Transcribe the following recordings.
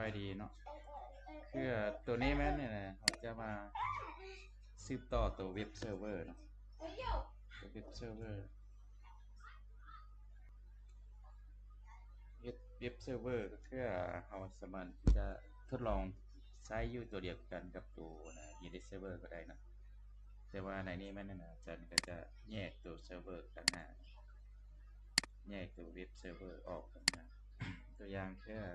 ບາຍດີເນາະ ຄືໂຕນີ້ແມ່ນນີ້ນະ ເຮົາຈະມາສືບຕໍ່ໂຕເວັບເຊີເວີເນາະ ໂຕເວັບເຊີເວີ ເຮັດເວັບເຊີເວີ ກໍຄືເຮົາສາມາດທີ່ຈະທົດລອງໃຊ້ຢູ່ໂຕດຽວກັນກັບໂຕ ອາ Linux ເຊີເວີກໍໄດ້ເນາະ ແຕ່ວ່າໃນນີ້ແມ່ນ ອາຈານກໍຈະແຍກໂຕເຊີເວີຕ່າງຫາກ ແຍກໂຕເວັບເຊີເວີອອກຕ່າງຫາກ ຕົວຢ່າງຄື ອາ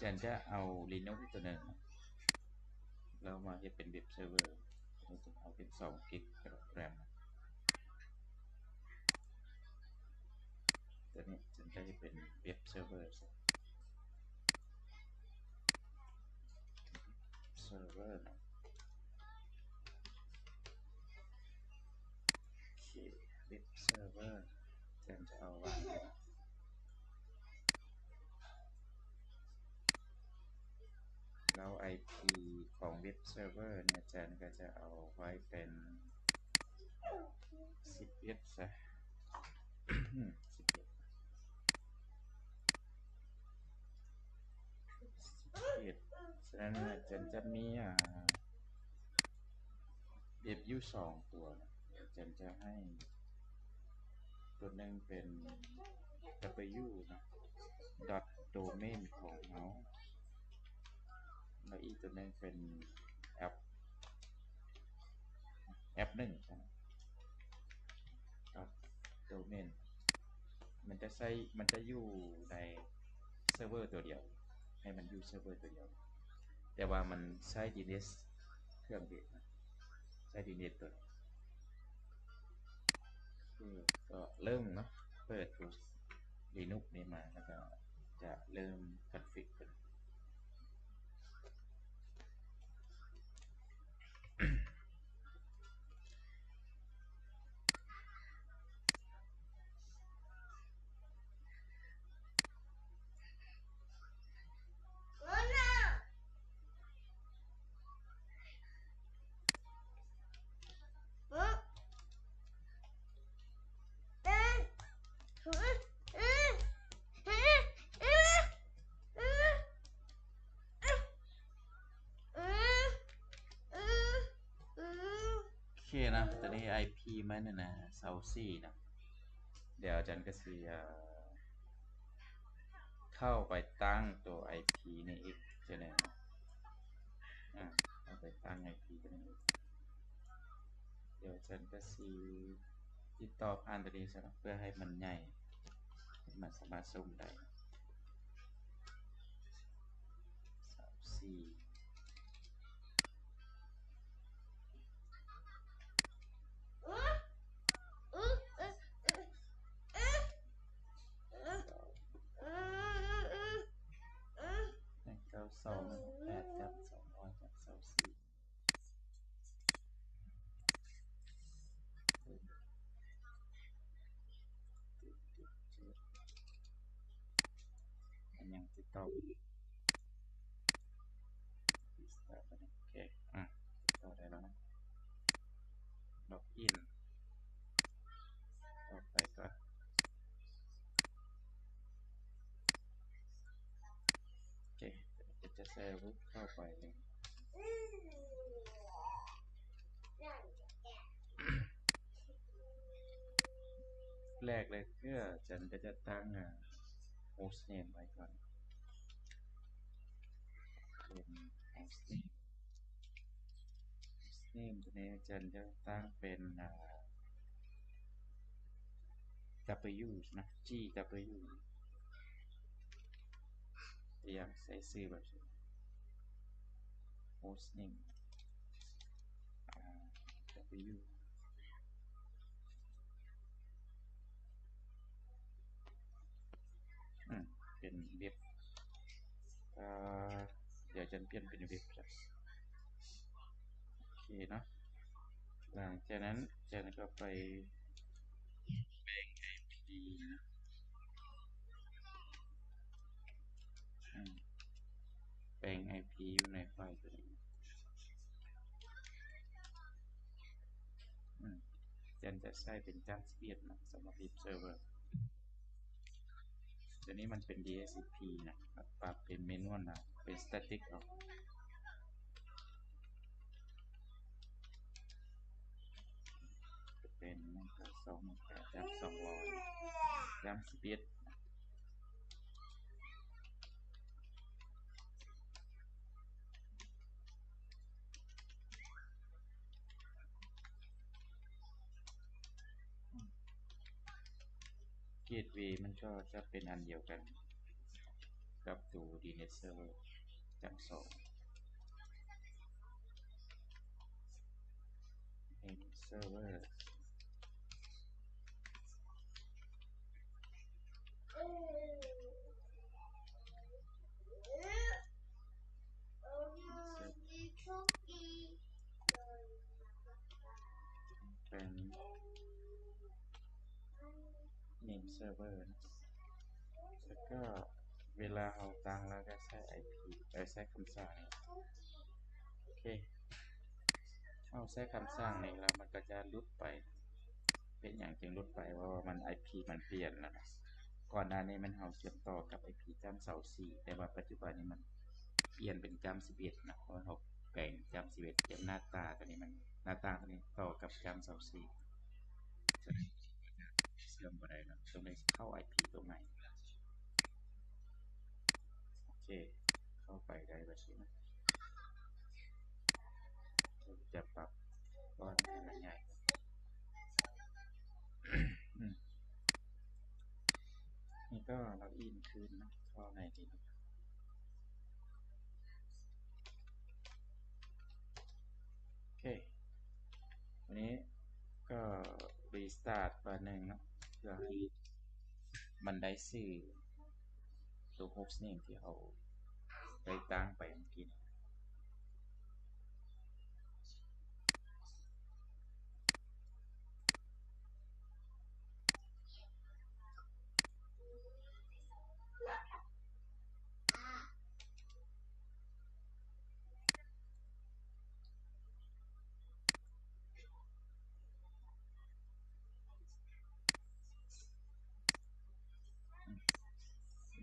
ຈານຈະເອົາ Linux ຕົວໜຶ່ງ ແລ້ວມາເຮັດເປັນເວັບເຊີເວີ ເຮົາເປັນສອງກິກ ແກຣມ ຕົວນີ້ຈະໄດ້ເປັນເວັບເຊີເວີ ເຊີເວີເນາະ ໂອເຄ ເວັບເຊີເວີ ຈະເອົາວາງ ແລ້ວໄອພີຂອງເວັບເຊີເວີນີ້ ອາຈານກໍຈະເອົາໄວ້ເປັນສິບເອັດຊະ ສິບເອັດ ສິບເອັດ ສະນັ້ນອາຈານຈະມີ ອາ ເວັບຢູ່ສອງຕົວນະ ອາຈານຈະໃຫ້ຕົວໜຶ່ງເປັນ W ນະ dot domain ຂອງເຮົາ ແລ້ວອີກຕົວໜຶ່ງເປັນແອັບ ແອັບໜຶ່ງ dot domain ມັນຈະໃຊ້ ມັນຈະຢູ່ໃນເຊີເວີຕົວດຽວ ໃຫ້ມັນຢູ່ເຊີເວີຕົວດຽວ ແຕ່ວ່າມັນໃຊ້ Linux ເຄື່ອງດຽວນະ ໃຊ້ Linux ຕົວດຽວ ຄືກໍເລີ່ມເນາະ ເປີດໂຕ Linux ນີ້ມາ ແລ້ວກໍຈະເລີ່ມ config ເພິ່ນ. ໂອເຄນະ ຕອນນີ້ໄອພີມັນນະ ຊາວສີ່ນະ ດຽວອາຈານກະຊິ ເອີ ເຂົ້າໄປຕັ້ງໂຕໄອພີນີ້ອີກເທື່ອໜຶ່ງ ອາ ເຂົ້າໄປຕັ້ງໄອພີຕົວນີ້ອີກ ດຽວອາຈານກະຊິຕິດຕໍ່ຜ່ານຕົວນີ້ຊະເນາະ ເພື່ອໃຫ້ມັນໃຫຍ່ ໃຫ້ມັນສາມາດຊູມໄດ້ ສາມສີ່ ໜຶ່ງເກົ້າສອງ ໜຶ່ງຫົກແປດ ກັບສອງຮ້ອຍກັບຊາວສີ່ ມັນຍັງຕິດຕໍ່ restart ໂອເຄ ອາ ເຂົ້າໄດ້ແລ້ວນະ login ອອກໄປກ່ອນ ໂອເຄ ຈະໃສ່ອາວຸດເຂົ້າໄປ ແລກເລີຍຄື ອາຈານກະຈະຕັ້ງ ອາ host name ໄວ້ກ່ອນ ເປັນ host name host name ຕົວນີ້ອາຈານຈະຕັ້ງເປັນ ອາ W ນະ G W ຕົວຢ່າງໃສ່ຊື່ແບບ host name ອາ W ອືມ ເປັນເວັບ ອາ ດຽວຈະປ່ຽນເປັນເວັບ ໂອເຄເນາະ ຫຼັງຈາກນັ້ນ ຈາກນັ້ນກໍໄປແບ່ງໄອພີນະ ອືມ ແບ່ງໄອພີຢູ່ໃນໄຟລ໌ຕົວນີ້ ອືມ ຈານຈະໃຊ້ເປັນຈ້ານສິບເອັດເນາະ ສຳລັບເວັບເຊີເວີ ເວ ອັນນີ້ມັນເປັນ ດີເອັດຊີພີ ນະ ປັບເປັນແມນວນນະ ເປັນສະແຕຕິກເອົາ ເປັນສອງໝື່ນແປດ ຈຳສອງຮ້ອຍ ຈຳສິບເອັດ. ເກດເວມັນກໍຈະເປັນອັນດຽວກັນກັບໂຕ ດີເອັນເອັດເຊີເວີ ຈຳສອງ ເອັນເຊີເວີ ເປັນເນມເຊີເວີນະ ແລ້ວກໍເວລາເຮົາຕັ້ງ ເຮົາກໍໃຊ້ໄອພີ ເອີ ໃຊ້ຄຳສັ່ງນີ້ ໂອເຄ ເຮົາໃຊ້ຄຳສັ່ງນີ້ແລ້ວ ມັນກໍຈະຫຼຸດໄປ. ເປັນຫຍັງຈຶ່ງຫຼຸດໄປ? ເພາະວ່າມັນ ໄອພີມັນປ່ຽນແລ້ວນະ ກ່ອນໜ້ານີ້ແມ່ນເຮົາເຊື່ອມຕໍ່ກັບໄອພີຈ້ຳຊາວສີ່ ແຕ່ວ່າປັດຈຸບັນນີ້ມັນປ່ຽນເປັນຈ້ຳສິບເອັດນະ ເພາະວ່າເຮົາແປງຈ້ຳສິບເອັດ ແຕ່ໜ້າຕ່າງຕົວນີ້ມັນ ໜ້າຕ່າງຕົວນີ້ຕໍ່ກັບຈ້ຳຊາວສີ່ ເຊື່ອມບໍ່ໄດ້ນະ ຕ້ອງໄດ້ເຂົ້າໄອພີຕົວໃໝ່. ໂອເຄ ເຂົ້າໄປໄດ້ແລ້ວຊິນະ ຈະປັບຟອນໃຫ້ມັນໃຫຍ່ ນີ້ກໍລັອກອິນຄືນເນາະ ເຂົ້າໃນນີ້ ໂອເຄ ວັນນີ້ກໍຣີສະຕາດບາດໜຶ່ງເນາະ ເພື່ອໃຫ້ມັນໄດ້ຊື່ໂຕໂຮສເນມທີ່ເຮົາໄດ້ຕັ້ງໄປເມື່ອກີ້ນີ້.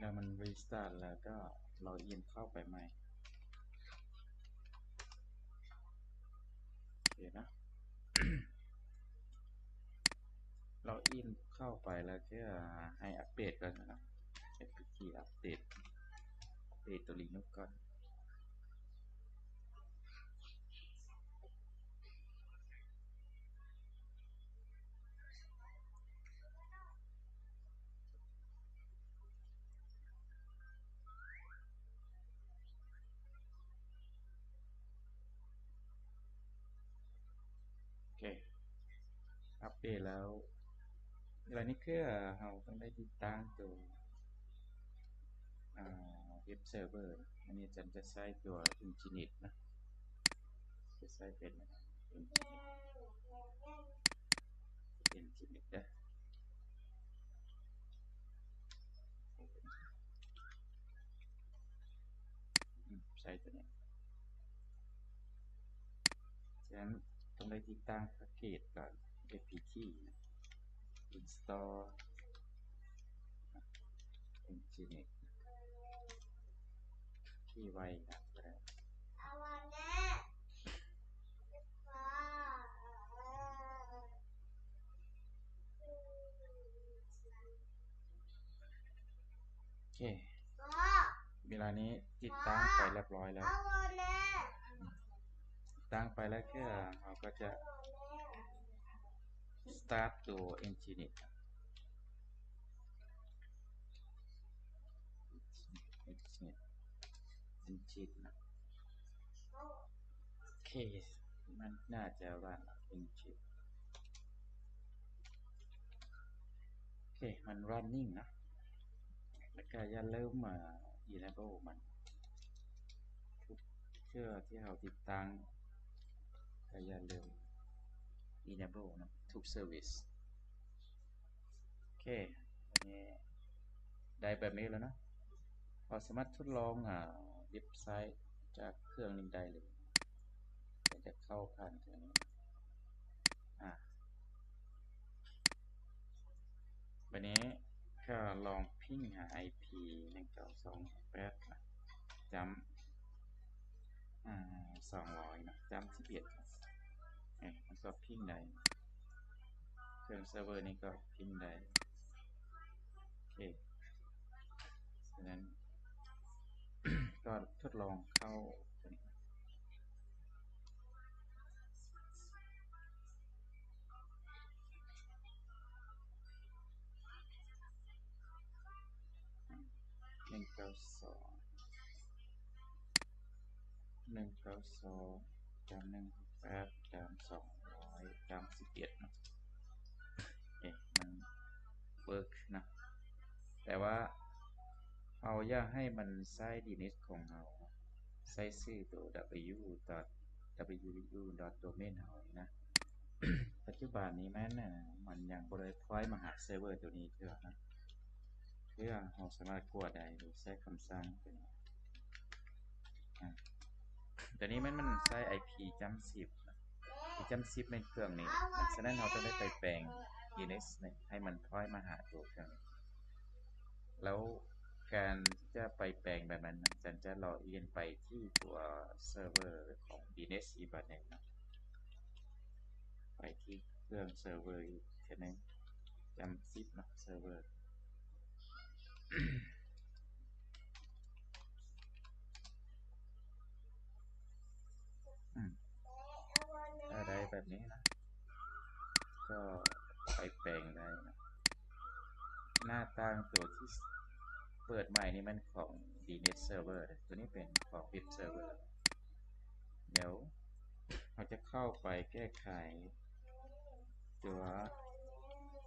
ແລ້ວມັນຣີສະຕາດແລ້ວກໍລັອກອິນເຂົ້າໄປໃໝ່ ໂອເຄນະ. ລັອກອິນເຂົ້າໄປແລ້ວ ເພື່ອໃຫ້ອັບເດດກ່ອນນະ ເອັຟພີທີ ອັບເດດ ອັບເດດຕົວລີນຸກກ່ອນ. ໂອເຄ ອັບເດດແລ້ວ. ເວລານີ້ຄືເຮົາຕ້ອງໄດ້ຕິດຕັ້ງໂຕ ອາ ເວັບເຊີເວີ ອັນນີ້ຈະ ຈະໃຊ້ໂຕ ອິນເຕີເນັດນະ ຈະໃຊ້ເປັນ ອິນເຕີເນັດ ອິນເຕີເນັດເດີ ອືມ ໃຊ້ໂຕນີ້. ສະນັ້ນຕ້ອງໄດ້ຕິດຕັ້ງພາກເກດກ່ອນ ເອັຟພີທີ ອິນສະຕໍ ອິນເຕີເນັດ ທີ່ໄວນະ ກໍໄດ້. ໂອເຄ ເວລານີ້ຕິດຕັ້ງໄປຮຽບຮ້ອຍແລ້ວ ຕິດຕັ້ງໄປແລ້ວ ຄືເຮົາກໍຈະສະຕາດໂຕເອັນຈີເນັດ ເອັນຈີເນັດ ເອັນຈີເນັດ ໂອເຄ ມັນໜ້າຈະຣັນເອັນຈີ ໂອເຄ ມັນຣັນນິ້ງນະ ແລ້ວກະຢ່າລືມ ເອີ ເອເນເບິ້ນມັນ ທຸກເທື່ອທີ່ເຮົາຕິດຕັ້ງ ກະຢ່າລືມເອເນເບິ້ນນະ ທຸກເຊີວິສ. ໂອເຄ ອັນນີ້ໄດ້ແບບນີ້ແລ້ວເນາະ ເຮົາສາມາດທົດລອງ ອາ ເວັບໄຊຈາກເຄື່ອງນີ້ໄດ້ເລີຍ ຈະເຂົ້າຜ່ານເຄື່ອງນີ້ ອາ ບາດນີ້ ກໍລອງພິງຫາໄອພີ ໜຶ່ງເກົ້າສອງແປດນະ ຈ້ຳ ອ່າ ສອງຮ້ອຍນະ ຈ້ຳສິບເອັດນະ ເອີ ມັນກໍພິງໄດ້ ເຄື່ອງເຊີເວີນີ້ກໍພິງໄດ້. ໂອເຄ ສະນັ້ນ ກໍທົດລອງເຂົ້າຕົວນີ້ ໜຶ່ງເກົ້າສອງ ໜຶ່ງເກົ້າສອງ ຈ້ຳໜຶ່ງແປດ ຈ້ຳສອງຮ້ອຍ ຈ້ຳສິບເອັດເນາະ. ເອະ ມັນເວີກນະ ແຕ່ວ່າເຮົາຢາກໃຫ້ມັນໃຊ້ດີເອັນເອສຂອງເຮົາ ໃຊ້ຊື່ໂຕ www.domain ເຮົານີ້ນະ. ປັດຈຸບັນນີ້ແມ່ນ ມັນຍັງບໍ່ໄດ້ພອຍມາຫາເຊີເວີໂຕນີ້ເທື່ອນະ. ເພື່ອເຮົາສາມາດກວດໄດ້ໂດຍໃຊ້ຄຳສັ່ງຕົວນີ້ ອາ ຕົວນີ້ແມ່ນມັນໃຊ້ໄອພີຈ້ຳສິບນະ ໄອພີຈ້ຳສິບແມ່ນເຄື່ອງນີ້ນະ. ສະນັ້ນເຮົາຕ້ອງໄດ້ໄປແປງດີເອັນເອສນີ້ໃຫ້ມັນພອຍມາຫາຕົວເຄື່ອງນີ້ ແລ້ວການທີ່ຈະໄປແປງແບບນັ້ນນະ ອາຈານຈະຫຼໍ່ລຽນໄປທີ່ຕົວເຊີເວີຂອງດີເອັນເອສອີກບາດໜຶ່ງເນາະ. ໄປທີ່ເຄື່ອງເຊີເວີອີກເທື່ອໜຶ່ງ ຈ້ຳສິບເນາະ ເຊີເວີ ອືມ ຖ້າໄດ້ແບບນີ້ນະ ກໍໄປແປງໄດ້ນະ. ໜ້າຕ່າງຕົວທີ່ເປີດໃໝ່ນີ້ແມ່ນຂອງດີເອັນເອສເຊີເວີເດ້ ຕົວນີ້ເປັນຂອງເວັບເຊີເວີ. ດຽວເຮົາຈະເຂົ້າໄປແກ້ໄຂຕົວ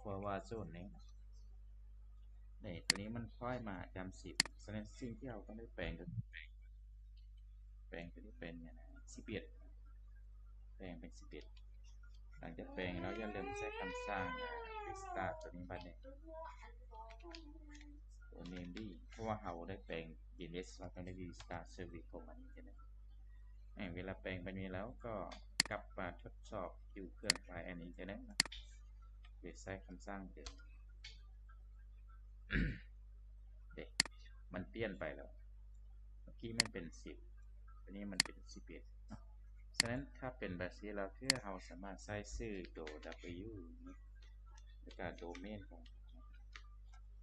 Forward Zone ນີ້ ນີ້ ຕົວນີ້ມັນພອຍມາຈຳສິບ. ສະນັ້ນສິ່ງທີ່ເຮົາຕ້ອງໄດ້ແປງກໍຄືແປງ ແປງຕົວນີ້ເປັນຫຍັງນະ ສິບເອັດ ແປງເປັນສິບເອັດ. ຫຼັງຈາກແປງແລ້ວ ຢ່າລືມໃຊ້ຄຳສັ່ງ restart ຕົວນີ້ບາດນີ້ ຕົວ name ເພາະວ່າເຮົາໄດ້ແປງ D N S ເຮົາຕ້ອງໄດ້ restart service ຂອງມັນອີກເທື່ອໜຶ່ງ. ເວລາແປງໄປນີ້ແລ້ວກໍກັບມາທົດສອບຢູ່ເຄື່ອງ client ອີກເທື່ອໜຶ່ງເນາະ ໂດຍໃຊ້ຄຳສັ່ງເດີມ. ເດ້ ມັນປ່ຽນໄປແລ້ວ ເມື່ອກີ້ມັນເປັນສິບ ຕອນນີ້ມັນເປັນສິບເອັດເນາະ. ສະນັ້ນຖ້າເປັນແບບຊີ້ແລ້ວ ຄືເຮົາສາມາດໃຊ້ຊື່ໂຕ W ແລ້ວກະໂດເມນຂອງ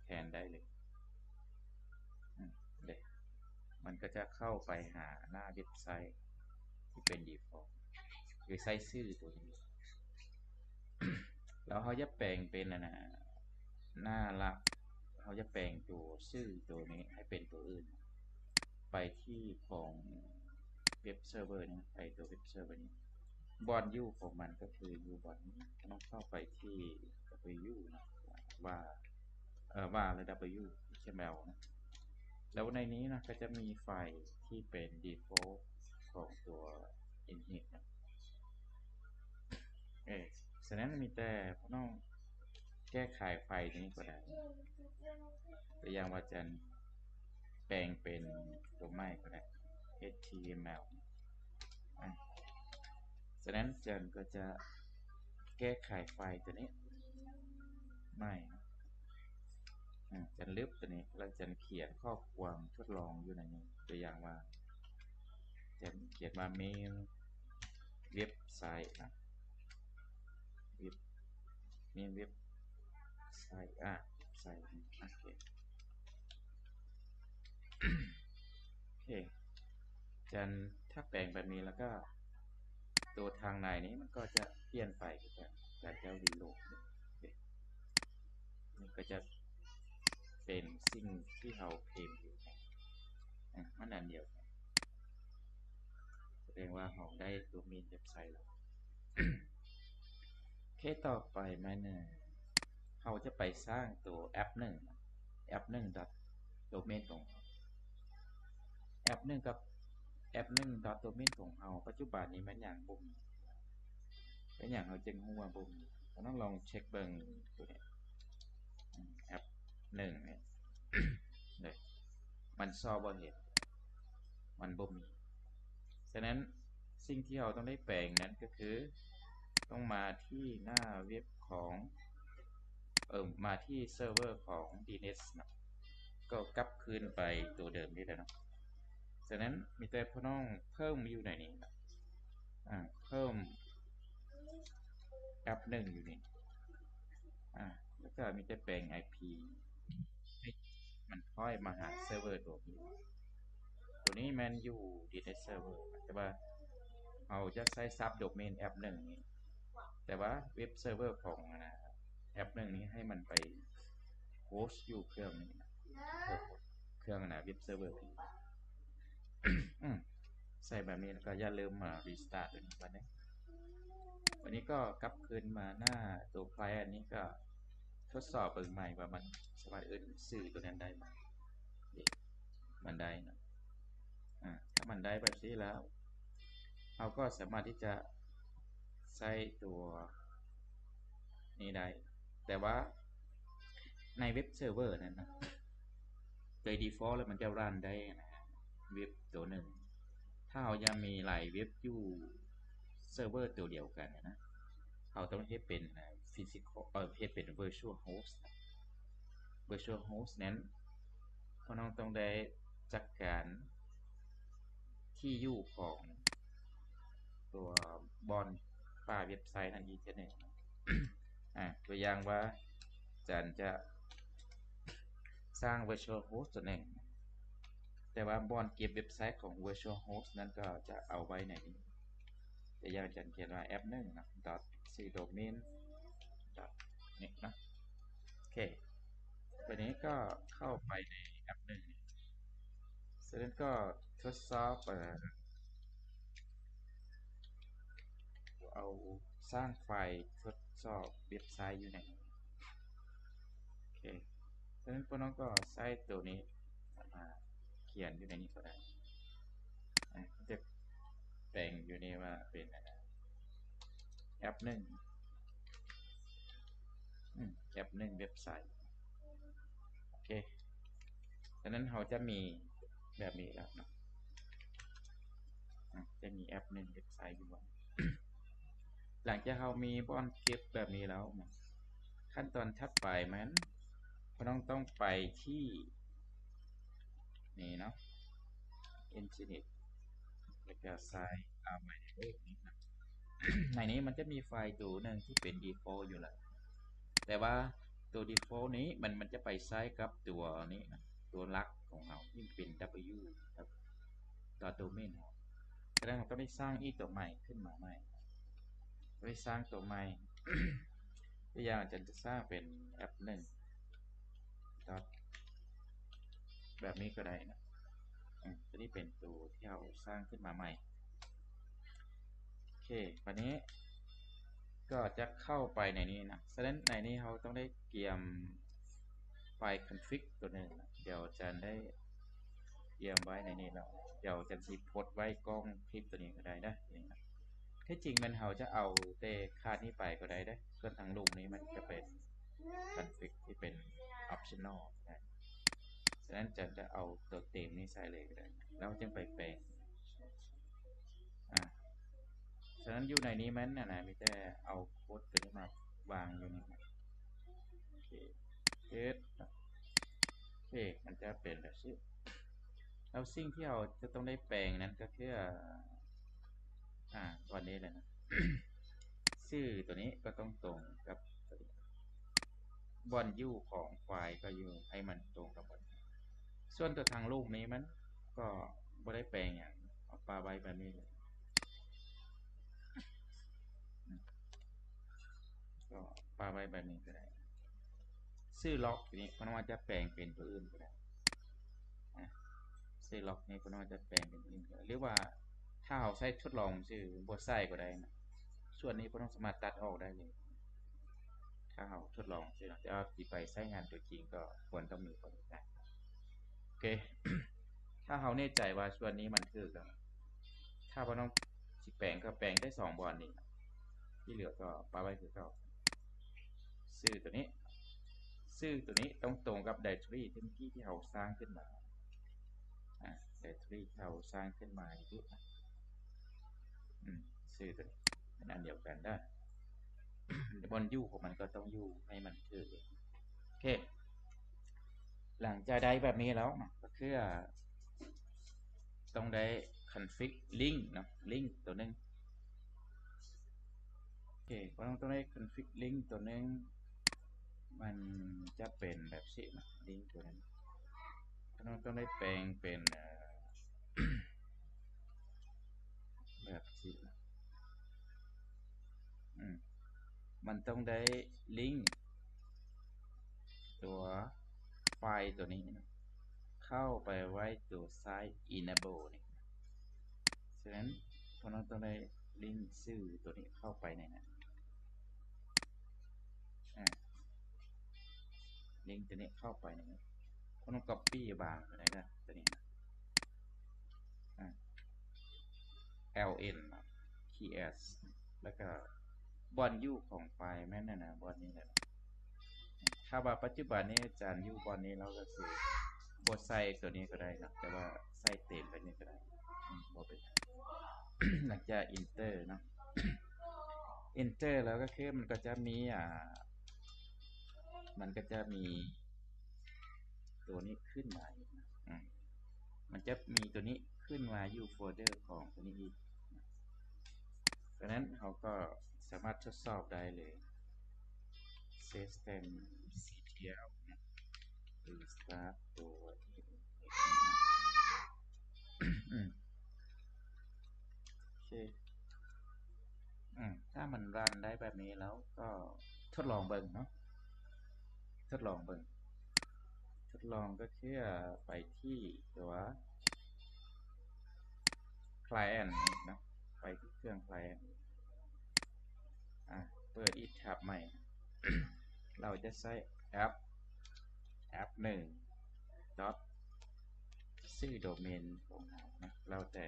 ແທນໄດ້ເລີຍ. ອືມ ເດ້ ມັນກໍຈະເຂົ້າໄປຫາໜ້າເວັບໄຊທີ່ເປັນ default ຄືໃຊ້ຊື່ໂຕນີ້ ແລ້ວເຮົາຢາກແປງເປັນ ອັນນ່າ ໜ້າຫຼັກ ເຮົາຢາກແປງໂຕຊື່ໂຕນີ້ໃຫ້ເປັນໂຕອື່ນ ໄປທີ່ຂອງເວັບເຊີເວີນີ້ ໄປໂຕເວັບເຊີເວີນີ້ ບ່ອນຢູ່ຂອງມັນກໍຄືຢູ່ບ່ອນນີ້ ເຮົາຕ້ອງເຂົ້າໄປທີ່ W ນະ ວ່າ ເອີ ວ່າ ແລະ W ເອັກເອັມແອລ ນະ. ແລ້ວໃນນີ້ນະ ກໍຈະມີໄຟລ໌ທີ່ເປັນ default ຂອງຕົວ Nginx ນະ. ເອີ ສະນັ້ນມີແຕ່ພວກນ້ອງແກ້ໄຂໄຟລ໌ໂຕນີ້ກໍໄດ້ ຕົວຢ່າງວ່າຈະແປງເປັນຕົວໃໝ່ກໍໄດ້ H T M L ອາ ສະນັ້ນເຈີນກໍຈະແກ້ໄຂໄຟລ໌ຕົວນີ້ໃໝ່ ອາ ຈະລຶບຕົວນີ້ ແລ້ວຈະຂຽນຂໍ້ຄວາມທົດລອງຢູ່ໃນນີ້ ຕົວຢ່າງວ່າ ຈະຂຽນວ່າ main ເວັບໄຊນະ ເວັບ main ເວັບໄຊ ອາ ໄຊ ໂອເຄ ໂອເຄ ຈາກ ຖ້າແປງແບບນີ້ແລ້ວກໍ ຕົວທາງໃນນີ້ມັນກໍຈະປ່ຽນໄປຄືກັນ ຈາກເຈົ້າ reload ນີ້ ມັນກໍຈະເປັນສິ່ງທີ່ເຮົາພິມຢູ່ ອາ ມັນອັນດຽວກັນ ສະແດງວ່າເຮົາໄດ້ໂດເມນເວັບໄຊແລ້ວ. ໂອເຄ ຕໍ່ໄປແມ່ນ ເຮົາຈະໄປສ້າງຕົວແອັບໜຶ່ງ ແອັບໜຶ່ງ dot domain ຂອງເຮົາ ແອັບໜຶ່ງກັບແອັບໜຶ່ງ dot domain ຂອງເຮົາ ປັດຈຸບັນນີ້ແມ່ນຫຍັງບໍ່ມີ ເປັນຫຍັງເຮົາຈຶ່ງຮູ້ວ່າບໍ່ມີ? ເຮົາຕ້ອງລອງເຊັກເບິ່ງຕົວນີ້ ອາ ແອັບໜຶ່ງນີ້ ເດ້ ມັນຊອກບໍ່ເຫັນ ມັນບໍ່ມີ. ສະນັ້ນສິ່ງທີ່ເຮົາຕ້ອງໄດ້ແປງນັ້ນກໍຄື ຕ້ອງມາທີ່ໜ້າເວັບຂອງ ເອີ ມາທີ່ເຊີເວີຂອງ DNS ເນາະ ກໍກັບຄືນໄປຕົວເດີມນີ້ແຫຼະເນາະ. ສະນັ້ນມີແຕ່ພວກນ້ອງເພີ່ມຢູ່ໃນນີ້ເນາະ ອາ ເພີ່ມແອັບໜຶ່ງຢູ່ນີ້ ອາ ແລ້ວກໍມີແຕ່ແປງ IP ໃຫ້ມັນພອຍມາຫາເຊີເວີຕົວນີ້. ຕົວນີ້ແມ່ນຢູ່ DNS Server ແຕ່ວ່າເຮົາຈະໃຊ້ Subdomain ແອັບໜຶ່ງນີ້ ແຕ່ວ່າເວັບເຊີເວີຂອງ ອັນນ່າ ແອັບໜຶ່ງນີ້ໃຫ້ມັນໄປ host ຢູ່ເຄື່ອງນີ້ນະ ເຄື່ອງ ອັນນ່າ ເວັບເຊີເວີ ອືມ ໃສ່ແບບນີ້ແລ້ວກໍຢ່າລືມມາ restart ຕົວນີ້ບາດນີ້. ບາດນີ້ກໍກັບຄືນມາໜ້າຕົວ client ນີ້ ກໍທົດສອບເບິ່ງໃໝ່ວ່າມັນສາມາດເອີ້ນຊື່ຕົວນັ້ນໄດ້ບໍ່. ເອີ ມັນໄດ້ເນາະ ອາ ຖ້າມັນໄດ້ແບບຊີ້ແລ້ວ ເຮົາກໍສາມາດທີ່ຈະໃຊ້ຕົວນີ້ໄດ້ ແຕ່ວ່າໃນເວັບເຊີເວີນັ້ນນະ ໂດຍ default ແລ້ວມັນຈະ run ໄດ້ນະ ເວັບຕົວໜຶ່ງ. ຖ້າເຮົາຢາກມີຫຼາຍເວັບຢູ່ເຊີເວີຕົວດຽວກັນນະ ເຮົາຕ້ອງເຮັດເປັນ physical ເອີ ເຮັດເປັນ virtual host. Virtual host ນັ້ນ ພວກນ້ອງຕ້ອງໄດ້ຈັດການທີ່ຢູ່ຂອງຕົວບ່ອນປ້າເວັບໄຊນັ້ນອີກເທື່ອໜຶ່ງ. ອາ ຕົວຢ່າງວ່າຈັນຈະສ້າງ virtual host ຕົວໜຶ່ງ ແຕ່ວ່າບ່ອນເກັບເວັບໄຊຂອງ virtual host ນັ້ນກໍຈະເອົາໄວ້ໃນນີ້. ຕົວຢ່າງຈັນຂຽນວ່າ app ໜຶ່ງເນາະ dot subdomain dot ນີ້ເນາະ. ໂອເຄ ບາດນີ້ກໍເຂົ້າໄປໃນ app ໜຶ່ງ ສະນັ້ນກໍທົດສອບ ເອີ ເອົາສ້າງໄຟລ໌ທົດສອບເວັບໄຊຢູ່ໃນນີ້. ໂອເຄ ສະນັ້ນພວກນ້ອງກໍໃຊ້ຕົວນີ້ມາຂຽນຢູ່ໃນນີ້ກໍໄດ້. ອາ ຈະແປງຢູ່ນີ້ວ່າເປັນ ອາ app ໜຶ່ງ ອາ app ໜຶ່ງເວັບໄຊ. ໂອເຄ ສະນັ້ນເຮົາຈະມີແບບນີ້ແລ້ວເນາະ ອາ ຈະມີ app ໜຶ່ງເວັບໄຊຢູ່. ຫຼັງຈາກເຮົາມີບ່ອນເກັບແບບນີ້ແລ້ວ ຂັ້ນຕອນຖັດໄປແມ່ນ ພວກນ້ອງຕ້ອງໄປທີ່ນີ້ເນາະ Internet ແລ້ວກໍ Sign Up Available ນີ້ນະ. ໃນນີ້ມັນຈະມີໄຟລ໌ຕົວໜຶ່ງທີ່ເປັນ default ຢູ່ແລ້ວ ແຕ່ວ່າຕົວ default ນີ້ມັນ ມັນຈະໄປໃຊ້ກັບຕົວນີ້ນະ ຕົວຫຼັກຂອງເຮົາທີ່ເປັນ W ກັບຕົວ domain ເຮົາ. ສະນັ້ນເຮົາຕ້ອງໄດ້ສ້າງອີກຕົວໃໝ່ຂຶ້ນມາໃໝ່ ໄດ້ສ້າງຕົວໃໝ່ ຕົວຢ່າງ ອາຈານຈະສ້າງເປັນ app ໜຶ່ງ dot ແບບນີ້ກໍໄດ້ນະ. ອາ ຕົວນີ້ເປັນຕົວທີ່ເຮົາສ້າງຂຶ້ນມາໃໝ່. ໂອເຄ ບາດນີ້ກໍຈະເຂົ້າໄປໃນນີ້ນະ. ສະນັ້ນໃນນີ້ເຮົາຕ້ອງໄດ້ກຽມໄຟລ໌ config ຕົວໜຶ່ງນະ. ດຽວອາຈານໄດ້ກຽມໄວ້ໃນນີ້ແລ້ວ. ດຽວອາຈານຊິໂພສໄວ້ກ້ອງຄລິບຕົວນີ້ກໍໄດ້ເດີ. ນີ້ນະ ທີ່ຈິງແມ່ນເຮົາຈະເອົາແຕ່ຄາດນີ້ໄປກໍໄດ້ເດ້. ສ່ວນທາງລຸ່ມນີ້ມັນຈະເປັນ config ທີ່ເປັນ optional ນະ. ສະນັ້ນອາຈານຈະເອົາຕົວເຕັມນີ້ໃສ່ເລີຍກໍໄດ້ ແລ້ວຈຶ່ງໄປແປງ. ອາ ສະນັ້ນຢູ່ໃນນີ້ມັນ ອັນນ່າ ມີແຕ່ເອົາໂຄດຕົວນີ້ມາວາງຢູ່ນີ້. ໂອເຄ ເຮັດ ໂອເຄ ມັນຈະເປັນແບບນີ້. ແລ້ວສິ່ງທີ່ເຮົາຈະຕ້ອງໄດ້ແປງນັ້ນກໍຄື ອາ ຕົວນີ້ແຫຼະນະ. ຊື່ຕົວນີ້ກໍຕ້ອງຕົງກັບຕົວນີ້ ບ່ອນຢູ່ຂອງໄຟລ໌ກໍຢູ່ໃຫ້ມັນຕົງກັບບ່ອນ. ສ່ວນຕົວທາງລຸ່ມນີ້ມັນກໍບໍ່ໄດ້ແປງຫຍັງ ເອົາປະໄວ້ແບບນີ້ເລີຍ ກໍປະໄວ້ແບບນີ້ກໍໄດ້. ຊື່ລັອກນີ້ພວກນ້ອງອາດຈະແປງເປັນຕົວອື່ນກໍໄດ້ ອາ ຊື່ລັອກນີ້ພວກນ້ອງອາດຈະແປງເປັນຕົວອື່ນກໍໄດ້ ຫຼືວ່າຖ້າເຮົາໃຊ້ທົດລອງຊື່ບໍ່ໃສ່ກໍໄດ້ນະ. ສ່ວນນີ້ພວກນ້ອງສາມາດຕັດອອກໄດ້ເລີຍ ຖ້າເຮົາທົດລອງຊື່ນະ. ແຕ່ວ່າຊິໄປໃຊ້ງານຕົວຈິງກໍຄວນຕ້ອງມີຕົວນີ້ນະ. ໂອເຄ ຖ້າເຮົາແນ່ໃຈວ່າສ່ວນນີ້ມັນຖືກແລ້ວ ຖ້າພວກນ້ອງຊິແປງກໍແປງໄດ້ສອງບ່ອນນີ້ນະ ທີ່ເຫຼືອກໍປະໄວ້ຄືເກົ່າ. ຊື່ຕົວນີ້ ຊື່ຕົວນີ້ຕ້ອງຕົງກັບ directory ທີ່ເມື່ອກີ້ທີ່ເຮົາສ້າງຂຶ້ນມາ ອາ directory ທີ່ເຮົາສ້າງຂຶ້ນມາຢູ່ ອືມ ຊື່ຕົວນີ້ເປັນອັນດຽວກັນເດີ. ບ່ອນຢູ່ຂອງມັນກໍຕ້ອງຢູ່ໃຫ້ມັນຖືກ ເຄ ຫຼັງຈາກໄດ້ແບບນີ້ແລ້ວເນາະ ກໍຄື ອ່າ ຕ້ອງໄດ້ຄອນຟິກລິ້ງເນາະ ລິ້ງຕົວໜຶ່ງ. ໂອເຄ ເຮົາຕ້ອງໄດ້ຄອນຟິກລິ້ງຕົວໜຶ່ງ ມັນຈະເປັນແບບຊີ້ເນາະ ລິ້ງຕົວໜຶ່ງ ເຮົາຕ້ອງໄດ້ແປງເປັນ ເອີ ແບບຊີ້ເນາະ ອືມ ມັນຕ້ອງໄດ້ລິ້ງຕົວໄຟລ໌ຕົວນີ້ເນາະ ເຂົ້າໄປໄວ້ຕົວໄຊເອັນເນເບິນນີ້. ສະນັ້ນ ພວກເຮົາຕ້ອງໄດ້ລິ້ງຊື່ຕົວນີ້ເຂົ້າໄປໃນນັ້ນ ອາ ລິ້ງຕົວນີ້ເຂົ້າໄປໃນນັ້ນ ພວກເຮົາກັອບປີ້ວາງໄປໃນນັ້ນ ຕົວນີ້ນະ ອາ ແອລເອັນ ເນາະ ທີເອັດ ແລ້ວກໍບ່ອນຢູ່ຂອງໄຟລ໌ແມ່ນນັ້ນນະ ບ່ອນນີ້ແຫຼະ. ຖ້າວ່າປັດຈຸບັນນີ້ອາຈານຢູ່ບ່ອນນີ້ ເຮົາກໍຊິບໍ່ໃສ່ຕົວນີ້ກໍໄດ້ເນາະ ແຕ່ວ່າໃສ່ເຕັມໄປນີ້ກໍໄດ້ ອືມ ບໍ່ເປັນຫຍັງ. ຫຼັງຈາກເອັນເຕີເນາະ ເອັນເຕີແລ້ວກໍຄືມັນກໍຈະມີ ອ່າ ມັນກໍຈະມີຕົວນີ້ຂຶ້ນມາອີກນະ ອືມ ມັນຈະມີຕົວນີ້ຂຶ້ນມາຢູ່ໂຟລເດີຂອງຕົວນີ້ອີກນະ. ສະນັ້ນເຮົາກໍສາມາດທົດສອບໄດ້ເລີຍ Systemctl ນະ restart ຕົວ ອືມ ໂອເຄ ອືມ ຖ້າມັນຣັນໄດ້ແບບນີ້ແລ້ວກໍທົດລອງເບິ່ງເນາະ ທົດລອງເບິ່ງ ທົດລອງກໍຄືໄປທີ່ຕົວ client ເນາະ ໄປທີ່ເຄື່ອງ client ອາ ເປີດອີກແທັບໃໝ່ ເຮົາຈະໃຊ້ແອັບ ແອັບໜຶ່ງ ດອດ ຊື່ໂດເມນຂອງເຮົານະ ແລ້ວແຕ່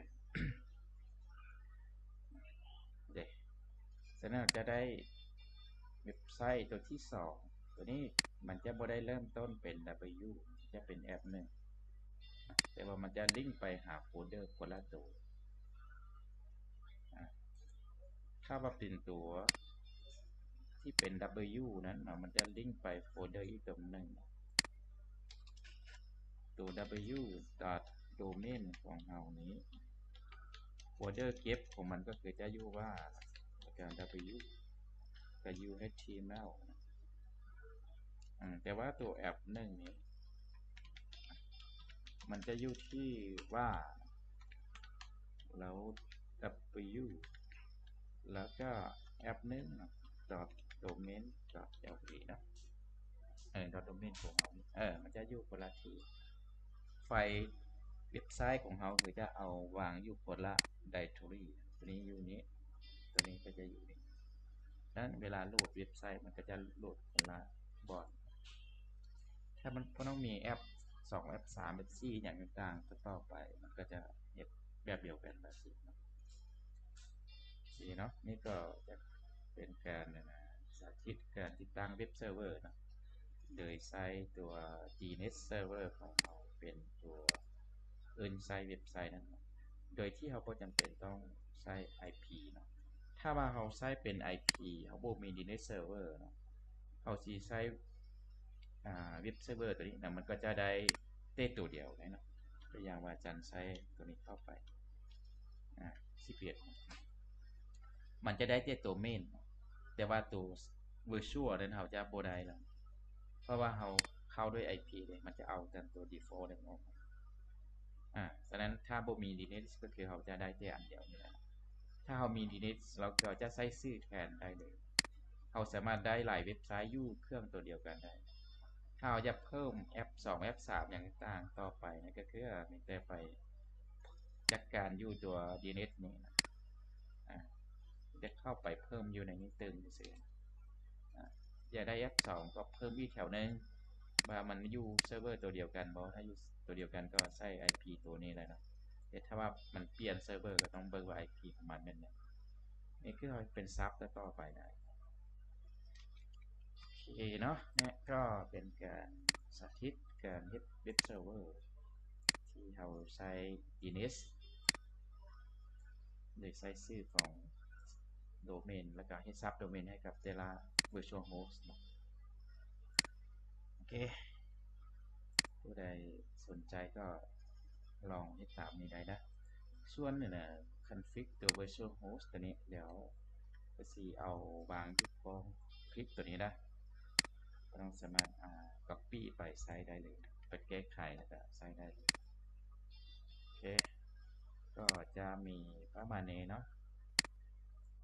ເດ້. ສະນັ້ນຈະໄດ້ເວັບໄຊຕົວທີສອງ ຕົວນີ້ມັນຈະບໍ່ໄດ້ເລີ່ມຕົ້ນເປັນ W ຈະເປັນແອັບໜຶ່ງ ແຕ່ວ່າມັນຈະລິ້ງໄປຫາໂຟລເດີຄົນລະຕົວ. ອາ ຖ້າວ່າເປັນຕົວທີ່ເປັນ W ນັ້ນເນາະ ມັນຈະລິ້ງໄປໂຟລເດີອີກຕົວໜຶ່ງ. ຕົວ W ດອດ ໂດເມນຂອງເຮົານີ້ ໂຟລເດີເກັບຂອງມັນກໍຄືຈະຢູ່ວ່າ ແລ້ວກໍ W ກໍຢູ່ ເອັດທີເອັມແອລ ອາ ແຕ່ວ່າຕົວແອັບໜຶ່ງນີ້ ມັນຈະຢູ່ທີ່ວ່າ ແລ້ວ W ແລ້ວກໍແອັບໜຶ່ງເນາະ ດອດໂດເມນ ດອດແອລພີ ເນາະ ເອີ ດອດໂດເມນຂອງເຮົານີ້ ເອີ ມັນຈະຢູ່ຄົນລະທີ່ ໄຟລ໌ເວັບໄຊຂອງເຮົາຄືຈະເອົາວາງຢູ່ຄົນລະໄດເຣກທໍຣີ ຕົວນີ້ຢູ່ນີ້ ຕົວນີ້ກໍຈະຢູ່ນີ້. ສະນັ້ນເວລາໂຫຼດເວັບໄຊ ມັນກໍຈະໂຫຼດຄົນລະບ່ອນ. ຖ້າມັນ ພວກເຮົາມີແອັບສອງ ແອັບສາມ ແອັບສີ່ ຫຍັງຕ່າງໆ ຕໍ່ໆໄປ ມັນກໍຈະເຮັດແບບດຽວກັນແບບນີ້ເນາະ. ໂອເຄເນາະ ນີ້ກໍຈະເປັນການ ອັນນະ ສາທິດການຕິດຕັ້ງເວັບເຊີເວີເນາະ ໂດຍໃຊ້ຕົວ ດີເອັນເອັດເຊີເວີຂອງເຮົາເປັນຕົວ ເອີ້ນໃຊ້ເວັບໄຊນັ້ນເນາະ ໂດຍທີ່ເຮົາບໍ່ຈຳເປັນຕ້ອງໃຊ້ໄອພີເນາະ. ຖ້າວ່າເຮົາໃຊ້ເປັນໄອພີ ເຮົາບໍ່ມີດີເອັນເອັດເຊີເວີເນາະ ເຮົາຊິໃຊ້ ອ່າ ເວັບເຊີເວີຕົວນີ້ນະ ມັນກໍຈະໄດ້ແຕ່ຕົວດຽວເລີຍເນາະ. ຕົວຢ່າງວ່າອາຈານໃຊ້ຕົວນີ້ເຂົ້າໄປ ອ່າ ສິບເອັດ ມັນຈະໄດ້ແຕ່ຕົວເມນ ແຕ່ວ່າຕົວເວີຊວນນັ້ນເຮົາຈະບໍ່ໄດ້ແລ້ວ ເພາະວ່າເຮົາເຂົ້າດ້ວຍໄອພີເດ້ ມັນຈະເອົາແຕ່ຕົວດີຟອລນັ້ນອອກມາ. ອາ ສະນັ້ນຖ້າບໍ່ມີດີເອັນເອັດ ກໍຄືເຮົາຈະໄດ້ແຕ່ອັນດຽວນີ້ແຫຼະ. ຖ້າເຮົາມີດີເອັນເອັດ ເຮົາກໍຈະໃຊ້ຊື່ແທນໄດ້ເລີຍ. ເຮົາສາມາດໄດ້ຫຼາຍເວັບໄຊຢູ່ເຄື່ອງຕົວດຽວກັນໄດ້. ຖ້າເຮົາຢາກເພີ່ມແອັບສອງ ແອັບສາມ ຫຍັງຕ່າງໆຕໍ່ໄປ ນັ້ນກໍຄືມີແຕ່ໄປຈັດການຢູ່ຕົວດີເອັນເອັດນີ້ນະ. ອາ ຈະເຂົ້າໄປເພີ່ມຢູ່ໃນນີ້ຕື່ມຊື່ໆ. ອາ ຢາກໄດ້ແອັບສອງ ກໍເພີ່ມອີກແຖວໜຶ່ງ ວ່າມັນຢູ່ເຊີເວີຕົວດຽວກັນບໍ່. ຖ້າຢູ່ຕົວດຽວກັນກໍໃຊ້ໄອພີຕົວນີ້ແຫຼະເນາະ. ແຕ່ຖ້າວ່າມັນປ່ຽນເຊີເວີ ກໍຕ້ອງເບິ່ງວ່າໄອພີຂອງມັນແມ່ນຫຍັງ. ນີ້ຄືເຮົາເປັນຊັບຕໍ່ໆໄປໄດ້. ໂອເຄເນາະ ແລະ ກໍເປັນການສາທິດການເຮັດເວັບເຊີເວີ ທີ່ເຮົາໃຊ້ດີເອັນເອັດ ໂດຍໃຊ້ຊື່ຂອງໂດເມນ ແລ້ວກໍເຮັດຊັບໂດເມນໃຫ້ກັບແຕ່ລະເວີຊວນໂຮສເນາະ. ໂອ ເອ ຜູ້ໃດສົນໃຈກໍລອງເຮັດຕາມນີ້ໄດ້ເດີ. ສ່ວນນີ້ນະ ຄອນຟິກຕົວ Virtual Host ຕົວນີ້ ດຽວກໍຊິເອົາວາງຢູ່ກ້ອງຄລິບຕົວນີ້ເດີ. ກໍຕ້ອງສາມາດ ອ່າ ກັອບປີ້ໄປໃຊ້ໄດ້ເລີຍ ໄປແກ້ໄຂແລ້ວກໍໃຊ້ໄດ້ເລີຍ. ໂອເຄ ກໍຈະມີປະມານນີ້ເນາະ.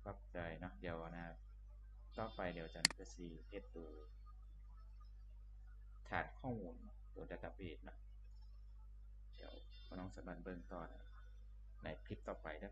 ຂອບໃຈເນາະ. ດຽວນະ ຕໍ່ໄປດຽວຈັນກໍຊິເຮັດໂຕຖານຂໍ້ມູນ ໂຕ database ເນາະ. ດຽວນ້ອງສາມາດເບິ່ງຕໍ່ໃນຄລິບຕໍ່ໄປເດີ.